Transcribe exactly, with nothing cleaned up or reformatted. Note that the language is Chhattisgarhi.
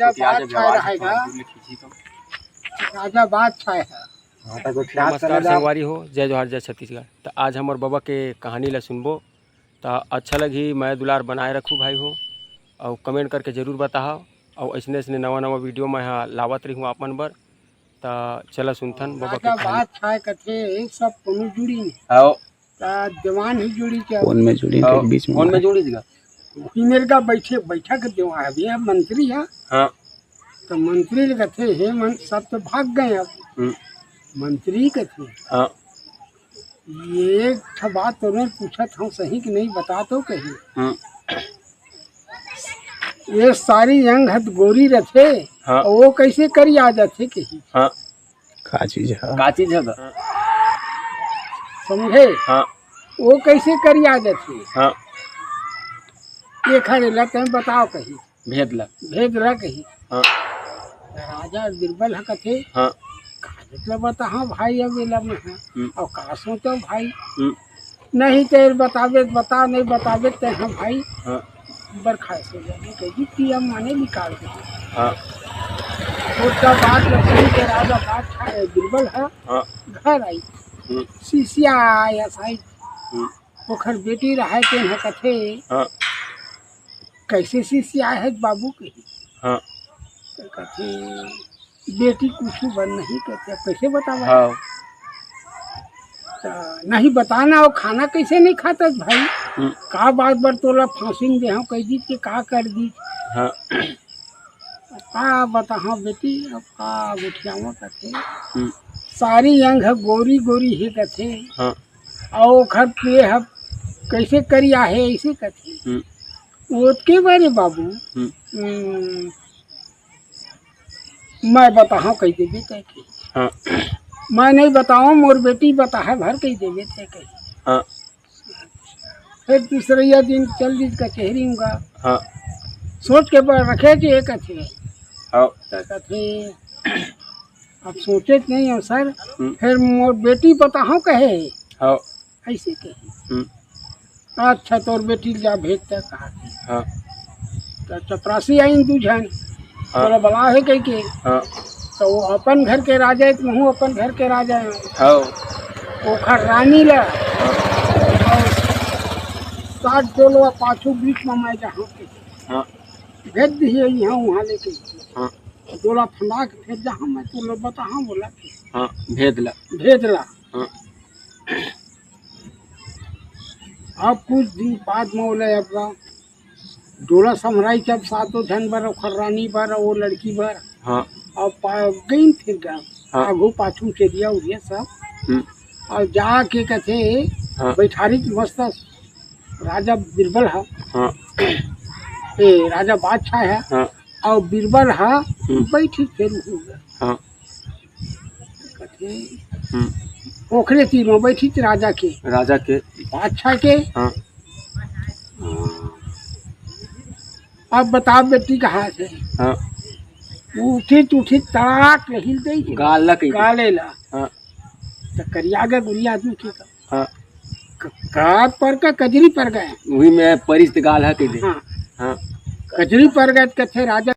राजा बादशाह रहेगा। राजा बादशाह है। हाँ, तो कोई ख्याल नमस्कार चले जाओ। संगवारी हो, जय जोहार, जय छत्तीसगढ़। तो आज हमर बाबा के कहानी ला सुनबो, तो अच्छा लगही, मया दुलार बनाए रखू भाई हो, और कमेंट करके जरूर बताओ, और ऐसने ऐसने नवा नवा वीडियो मैं हा लावत रहूँ आप मन बर। तो चला सुनथन बाबा के राजा कहानी। बादशाह कथे, सब कोनो जुड़ी नहीं। आओ। त देवान ही जुड़ी के। फोन में जुड़ी के आओ, बीच में फोन में जुड़ी दिया। ही मेरे का बैठे, बैठा के देवान, अब ये मंत्री है। हाँ। तो मंत्री ले कथे, "हे मन, सब तो भाग गए अब।" हम्म। मंत्री कथे, हाँ। "ये एक ठा बात तोरे पूछत हूँ, सही कि नहीं, बता तो कही।" हम्म। ये सारी अंग हथ गोरी रथे, हाँ। और वो कैसे करिया जाथे कही। हाँ। का चीज है? का चीज है गा? समझे? हाँ। वो कैसे करिया जाथे? हाँ। ये खरे ला तैं बताओ कही। भेद ला। भेद ला कही। हाँ। राजा बिरबल ह कथे, हाँ। "का मतलब बता, हाँ भाई, अब एला मैं, हाँ। हम्म। और का सोचो भाई?" हम्म। "नहीं तेर बताबे त बता, नहीं बताबे त हाँ भाई।" हाँ। बरखास्त हो जाही, कही कि अब माने निकाल दे। हाँ। ओकर बाद लक्ष्मी के राजा बादशाह बिरबल ह हाँ। घर आई। हम्म। शिष्या आय साई। हम्म। ओखर बेटी रहे तेन ह कथे, हाँ। "कैसे शिष्या है बाबू?" कही। हाँ। तो कथे, "बेटी कुछ बन नहीं करते, अब कैसे बतावा?" हाँ। तो नहीं बताना, वो खाना कैसे नहीं खाता भाई? हम्म। का बात बर तोला फांसी में देहूं, कह दी कि का कर दी? हाँ। का बताहा बेटी, अब का गोठियावा करके? हम्म। सारी अंग ह गोरी गोरी हे कथे। हाँ। अउ ओखर पेह ह कैसे करिया हे, ऐसे कथे। हम्म। ओतके बारे बाबू, हम्म। हम्म, मैं बताहूँ कहि देबे तैं कही। हाँ। मैं नहीं बताऊँ, मोर बेटी बताहे भर कहि देबे तैं कही। हाँ। फिर तीसरइया दिन चल दी कचहरी में गा। हाँ। सोच के बर रखे जे कथे। हाँ। त कथे, अब सोचे नहीं हो सर, हम्म। फिर मोर बेटी बताहूँ कहे। हाँ। ऐसे कही। हम्म। अच्छा, तोर बेटी ला भेज तैं कहा। हाँ। त चपरासी आइन दू झन, हाँ। तोला बला हे कहि के। हाँ। त वो अपन घर के राजा हे, त महूँ अपन घर के राजा हे। हाँ। ओखर रानी ला, हाँ। अउ सात डोलवा पाछू बीच में मैं जाहूँ कहि के। हाँ। भेज दिए यहाँ वहाँ लेके। हाँ। डोला फंदा के फिर जाहूँ मैं, तोला बताहूँ बोला के। हाँ, भेद ला। भेद ला। हाँ। अब कुछ दिन बाद में ओला अब डोला संभराई जब सातों झन बर, ओखर रानी बर, वो लड़की बर। हाँ। अब पा-, गइन फिर गा। हाँ। आगू पाछू चेरिया उरिया सब। हम्म। अउ जाके कथे, हाँ। बैठारी के मस्त राजा बिरबल ह। हाँ। ए, राजा बादशाह ह। हाँ। अउ बिरबल ह हम्म। बैठी फिर उहू गा। हाँ। कथे, हम्म। ओखरे तीर में बैठी थी राजा के। राजा के। बादशाह के। हाँ। हाँ। अब बता बेटी कहाँ से? हाँ। उठित उठित तड़ाक हिल दे के गाल ला कही। गाले ला। हाँ। त करिया गे गुरिया आदमी के का। हाँ। क-, का पर का कजरी पर गए। उही में परिस त गाल ह कहि दे। हाँ। हाँ। कजरी पर गए त कथे राजा